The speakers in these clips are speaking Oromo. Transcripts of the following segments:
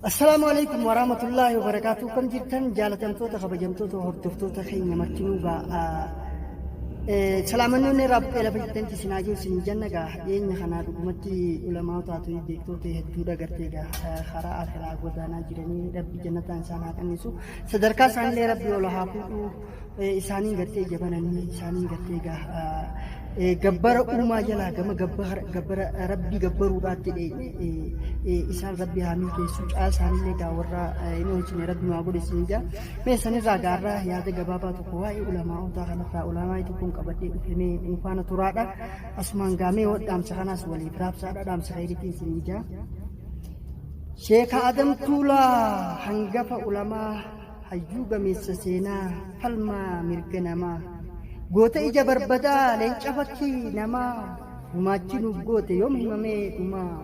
Assalaamu alaikum warahmatullaahi wabarakaatuh. Kam jirtan jaalatamtoota kabajamtoota hordoftoota keenya martinuu gaa salaamannoon irraa buqqee lafa jirtanitti isin haa jiru isin janna gaa dhiyeenya kanaa dhugumatti ulamaaotaa fi beektoota hedduudha gartee gaa karaa akiraa godaanaa jiranii rabbi jannataan isaan haa qannisu sadarkaa isaanillee rabbi ol haa fuudhu isaaniin gartee jabananii isaaniin gartee gaa gabbara uumaa jalaa gama gabbara rabbii gabbaruudhaatti dheeyne isaan rabbi haa milkeessu caa isaanillee gaa warra hin oolchine rabbi maa godhe isin jaa mee sanirraa gaarraa yaada gabaabaa tokko waa'ee ulamaa'otaa kanarraa ulamaa'ii tokkoon qabadhee dhufe mee nu faana turaadha asumaan gaa mee dhaamsa kanaas waliif raabsaadha dhaamsa keeritiin isin jaa Sheeka Adam Tuulaa hangafa ulamaa Hayyuu gameessa seenaa falmaa mirga namaa Goota ija barbadaa leenca fakkii namaa Gumaachi nuuf goote yoom himamee dhumaa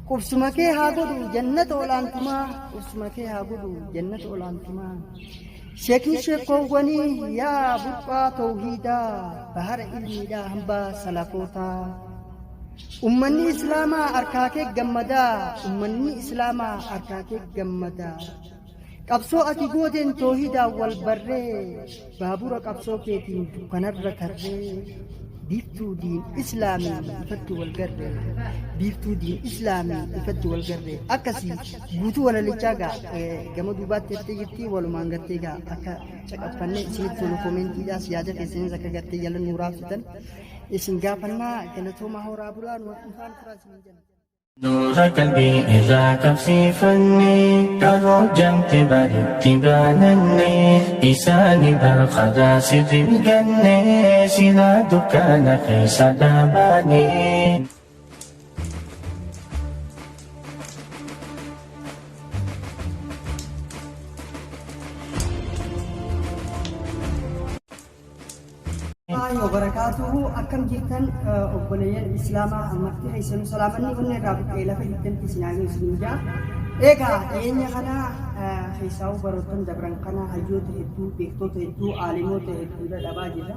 Qubsuma kee haa godhu jannata ol'aantumaa Qubsuma kee haa godhu jannata ol'aantumaa Sheekni sheekkoowwanii yaa burqaa tawhiidaa Bahara ilmiidhaa hambaa salafootaa Ummanni Islaamaa harkaa kee gammadaa Ummanni Islaamaa harkaa kee gammadaa Qabsoo ati gooteen toohidaan wal barree baabura qabsoo keetiin dukkanarra tarree biiftuu diin islaamii ifatti wal garree biiftuu diin islaamii ifatti wal garree akkasii guutuu walalichaa gaa gama duubaatti haftee jirti walumaan gartee gaa akka caqaffannee isinitti tolu koomentiidhaas yaada keessanis akka gartee jala nuu raabsitan isin gaafannaa galatoomaa horaa bulaa nu faana turaa isiniin jenna. Nuura qalbii irraa qabsiifanne Qaroo jamte baritti baananne Isaani bar karaa sirri ganne Silaa dukkaana keessa dhaabaane. Allahi wabarakaatuhu akkam jirtan obboleeyyan islaamaa ammatti keessanuu salaamanni onnee irraa buqqee lafa jirtanitti isin haa isin jaa egaa dhiyeenya kana keessaa'uu baroottan dabran kana hayyoota hedduu beektoota hedduu aalimoota hedduudha dhabaa jirra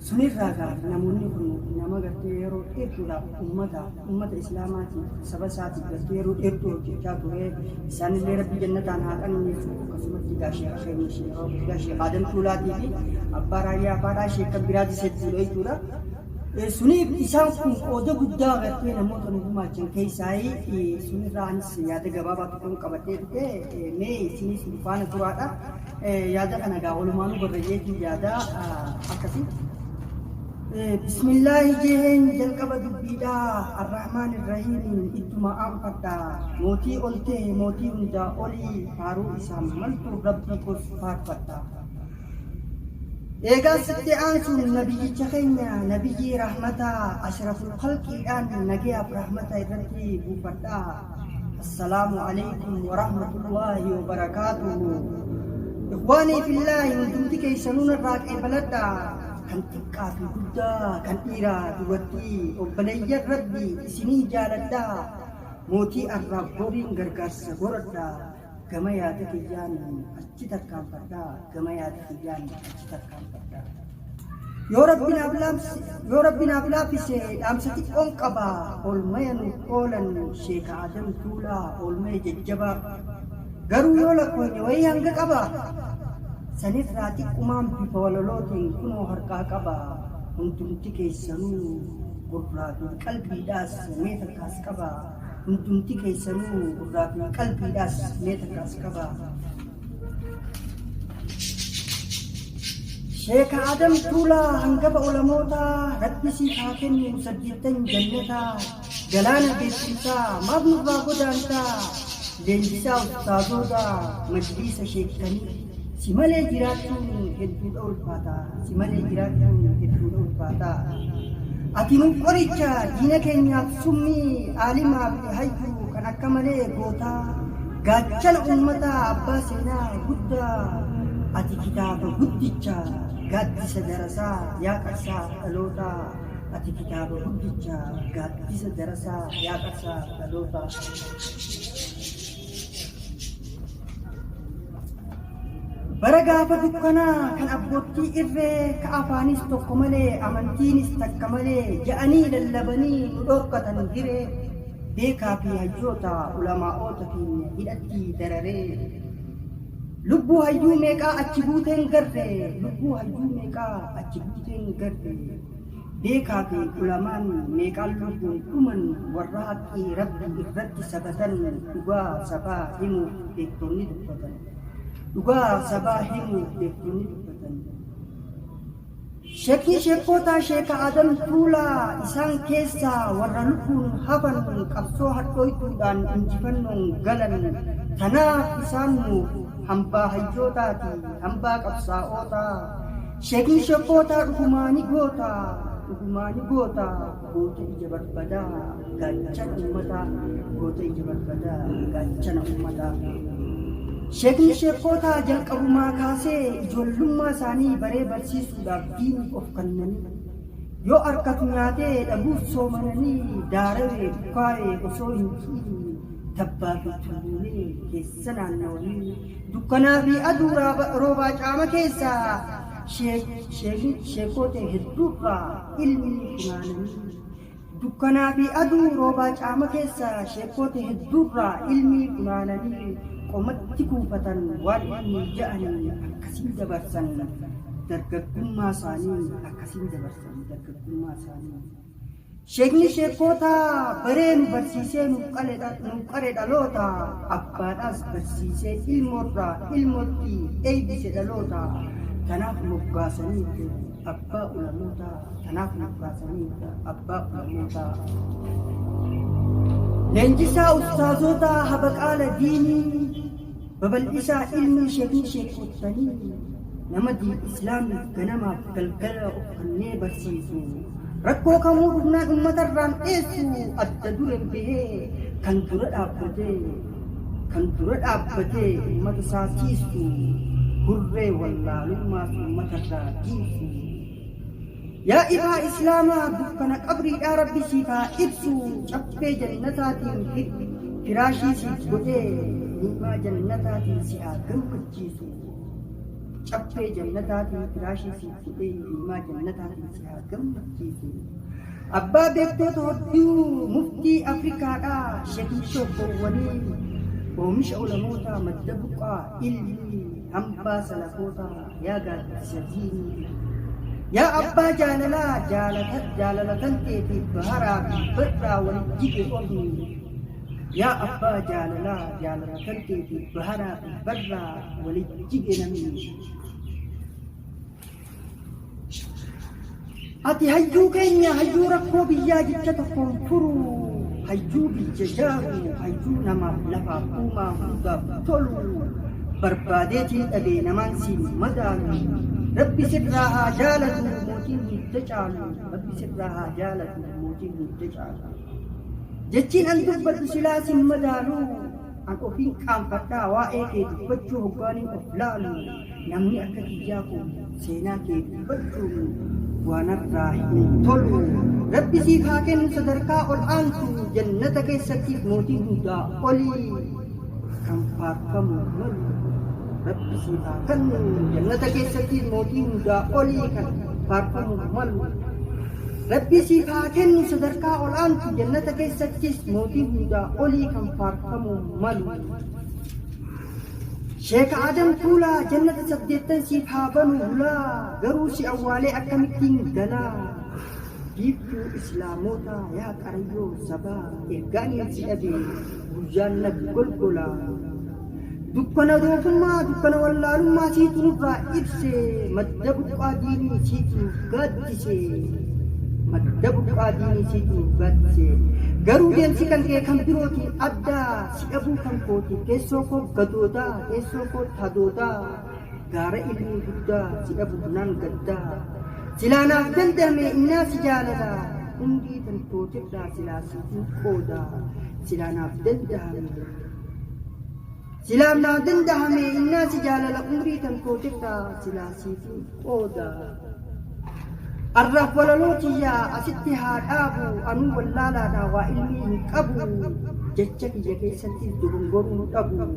sunirraa gaa namoonni kun nama gartee yeroo dheertuudhaaf ummataaf ummata islaamaatiif saba isaatiif gartee yeroo dheertuu hojjechaa ture isaanillee rabbi jannataan haa qananiisu akkasumatti egaa sheekha keenya sheekha guddaa sheekha Adam Tuulaatii fi abbaa raayyaa abbaadhaa sheekkan biraatis hedduudha jechuudha. Suniif isaan kun qooda guddaa gartee namoota nu gumaachan keessaa sunirraa anis yaada gabaabaa tokkoon qabadhee dhufe mee isinis nu faana turaadha. Yaada kana egaa walumaanuu barreeyyeetiin yaada akkasii. Bismillaahi jeheen jalqaba dubbiidhaa Arrahmaan Irrahiimiin ittuma aanfadha Mootii ol tehe mootii hundaa olii faaruu isaan maltuun Rabbii koos faarfadha Eegaas itti aansuun nabiyyicha keenya nabiyyii rahmataa ashraful khalqiidhaan nagayaaf rahmata irratti buufadha Assalaamu alaikum warahmatullaahi wabarakaatuhu Ikhwaanii fillaahi hundumti keessanuu narraa qeebaladha Kan xiqqaa fi guddaa, kan dhiiraa dubartii, obboleeyyan Rabbii isiniin jaaladha. Mootii arraaf boriin gargaarsa goradha. Gama yaada kiyyaan achi tarkaanfadha. Gama yaada kiyyaan achi tarkaanfadha. Yoo Rabbi naaf laamse, yoo Rabbi naaf laaffise dhaamsa xiqqoon qaba. Oolmaya nuuf oolan Sheeka Adam Tuulaa oolmaya jajjabaa. Garuu yoo lakkoyne wayii hanga qaba. Sanirraa xiqqumaan bifa walalootiin kunoo harkaa qaba. Hundumti keessanuu gurraa fi qalbiidhaas mee takkaas qaba. Hundumti keessanuu gurraa fi qalbiidhaas mee takkaas qaba. Sheeka Adam Tuulaa hangafa ulamootaa Rabbi siif haa kennu saddeettan jannataa galaana beekumsaa maaf nurraa godaantaa leenjisaa ustaazoota majliisa sheekkanii si malee jiraachuun hedduudha ulfaata si malee jiraachuun hedduudha ulfaata ati nuuf qoricha diina keenyaaf summii aalimaa fi hayyuu kan akka malee gootaa Gaachana ummataa abbaa seenaa guddaa ati kitaaba guddicha gaaddisa darasaa yaa qarsaa dhalootaa ati kitaaba guddicha gaaddisa darasaa yaa qarsaa dhalootaa. Bara gaafa dukkanaa kan abboottii irree ka afaanis tokko malee amantiinis takka malee ja'anii lallabanii nu dhorkatan hiree. Beekaa fi hayyoota ulamaa'oota keenya hidhatti dararee. Lubbuu hayyuu meeqaa achi buuteen garre, lubbuu hayyuu meeqaa achi buuteen garre. Beekaa fi ulamaan meeqaan lubbuun dhuman warra haqqii Rabbii irratti sabatan dhugaa sabaa himuuf beektonni dubbatan. Dhugaa sabaa himuuf beektonni dubbatan. Sheekni sheekkootaa Sheeka Adam Tuulaa isaan keessaa warra lubbuun hafan qabsoo hadhooytuudhaan injifannoon galan. Tanaaf isaan nuuf hambaa hayyootaati, hambaa qabsaa'ootaa. Sheekni sheekkootaa dhugumaa ni goota, dhugumaa ni goota, goota ija barbadaa, gaachana ummataa, goota ija barbadaa, gaachana ummataa. Sheekni sheekkootaa jalqabumaa kaasee ijoollummaa isaanii baree barsiisuudhaaf diinii of kannanii, yoo arkatu nyaatee dhabuus soomananii, daarawee bukkaa'ee osoo hin ciine tabbaa fi tulluulee keessa naannawanii, dukkanaa fi aduu roobaa caama keessa sheekoota hedduurraa ilmii funaananii, dukkanaa fi aduu roobaa caama keessa sheekoota hedduurraa ilmii funaananii qomatti kuufatan, waan ilmii ja'anii akkasiin dabarsan dargaggummaa isaanii, akkasiin dabarsan dargaggummaa isaanii. Sheekni sheekootaa baree nu barsiisee nuuf qare dhaloota, abbaadhaas barsiisee ilmoorraa ilmootti eeybise dhaloota. Tanaaf moggaasaniitu abbaa ulamootaa, tanaaf moggaasaniitu abbaa ulamootaa. Leenjisaa ustaazotaa habaqaala diinii, babal'isaa ilmii sheekni sheekottanii, nama diin islaamiif ganamaaf galgala of kannee barsiisu, rakkoo kamuu dhufnaan uummatarraan dheessu, adda dureen bahee kan dura dhaabbatee uummata isaa tiisu, hurree wallaalummaas uummatarraa diisu. Yaa ifaa islaamaa dukkana qabriidhaa Rabbi siif haa ibsu, caffee jannataatiin firaashii siif godhee niimaa jannataatiin si haa gammachiisu. Caffee jannataatiin firaashii siif godhee niimaa jannataatiin si haa gammachiisu. Abbaa beektoota hedduu, muftii Afrikaadhaa, sheekni sheekkoowwanii, oomisha ulamootaa, madda buqaa ilmii, hambaa salafootaa, yaa gaaddisa diinii. Yaa abbaa jaalalaa jaalala tanteetiif baharaa fi barraa walit jige ormi. Yaa abbaa jaalalaa jaalala tanteetiif baharaa fi barraa walit jige namni. Ati hayyuu keenya, hayyuu rakkoo biyyaa jecha tokkoon furu, hayyuu biyya jaaru, hayyuu namaaf lafaaf uumaa hundaaf tolu, barbaadeetiin dhabee namaan siin madaalu. Rabbi sirraa haa jaalatu mootiin hunda caalu, Rabbi sirraa haa jaalatu mootiin hunda caalu. Jechiin an dubbadhu silaa sin madaalu, an ofiin qaanfadhaa waa'ee kee dubbachuu hoggaaniin of laalu. Namni akka kiyyaa kun seenaa kee dubbachuun waanarraa hin tolu. Rabbi siif haa kennu sadarkaa ol aantu jannata keessattiif mootii hundaa olii kan faarfamu malu. Rabbi siif haa kennu jannata keessattiif mootii hundaa olii kan faarfamu malu. Rabbi siif haa kennu sadarkaa ol aantu jannata keessattis mootii hundaa olii kan faarfamu malu. Sheeka Adam Tuulaa jannata 8 siif haa banu hulaa, garuu si awwaalee akkamittiin galaa. Biiftuu islaamotaa yaa qarayyoo sabaa, ergaan si dhabe guyyaan na golgolaa. Dukkana doofummaa dukkana wallaalummaa siitu nurraa ibse, madda buqqaa diinii siitu nuuf gaaddise. Madda buqqaa diinii siitu nuuf gaaddise. Garuu deemsi kan kee kan birootiin addaa, si dhabuu kan kooti keessoo koo gadoodaa, keessoo koo tadoodaa, gaara ilmii guddaa si dhabuuf naan gaddaa. Silaa naaf danda'ame innaa si jaalala, umrii tan kootirraa silaa siitiin qooda. Silaa naaf danda'ame. Silaa naaf danda'ame innaa si jaalala, umrii tan kootirraa silaa siitiin qooda. Arraaf walaloo tiyyaa asitti haa dhaabu, anuu wallaalaadhaa waa ilmii hin qabu, jecha kiyya keessattis dogongoruu dhabu.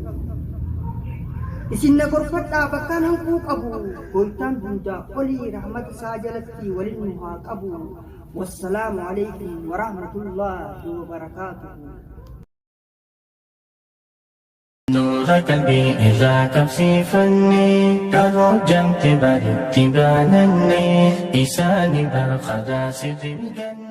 Isin na gorfadhaa bakkaan hanquu qabu, gooftaan hundaa olii rahmata isaa jalatti walin nu haa qabu. Wassalaamu alaikum warahmatullaahi wabarakaatuhu. Nuura qalbii irraa qabsiifanne, Qaroo jamte baritti baananne, Isaani bar karaa sirrii ganne.